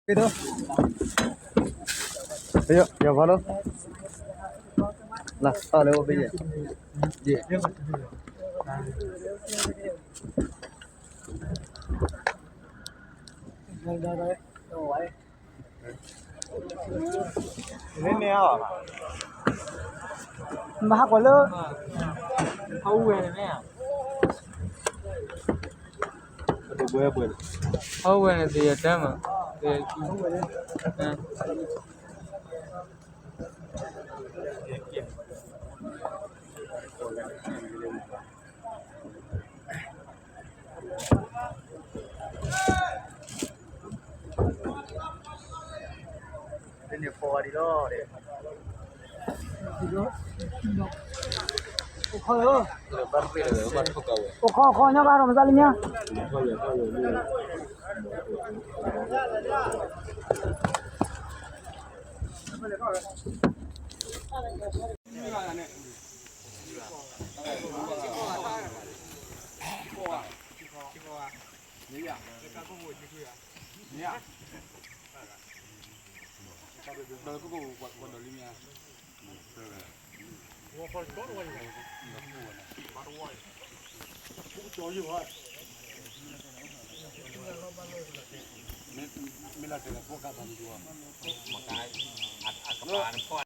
က့ၤသိး, ယၤဖီလိ, နၤ အလၢအိၣ်ဖဲယဲ, ယဲ, မၤဟးကွၢ်လၢ အဝဲန့ၣ် အဝဲန့ၣ် သယတၢ်မး, သယ အိၣ်ခီ အိၣ်ခီ ညီဘၣ် မၤသးလၢညါ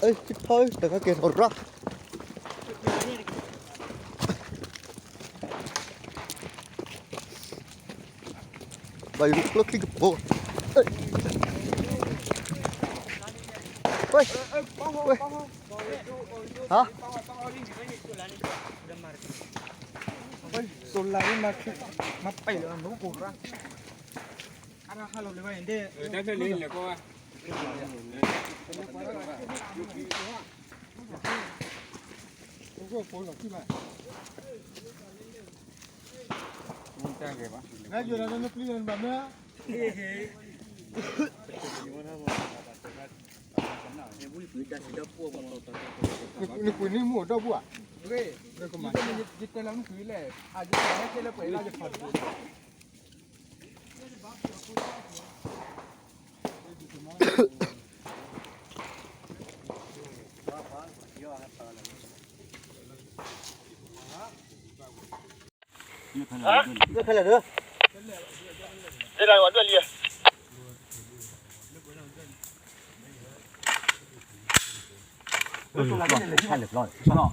အ့ ထံဖီ တခါကဲထီၣ်ရၣ် ဘၣ်ယိၣ်ကျိချံကဖိ, ဟါ, စိလၤမၤ, မၤပဲာ်လၢမနုၤကိၢ်ရၣ်, အါရၣ်ဟးလီၤလၢၤဘၣ်န့ၣ်, တၢ်ဖဲန့ၣ်လဲၤကွၢ်ဝဲ နကွၢ်န့ၣ်မ့ၢ်ဒီပုၢ်ဧါ, ယတဲလီၤမ့ၢ်ကွံာ်လဲၣ်, အယတဲလၢပှဲၤလၢယဖးတပူၤ ဖဲလဲၣ်ဒီး, ဖဲလဲၣ်ဝဲဒွဲၣ်လံ, ဖဲလဲၣ်ဖျီ, အၢ,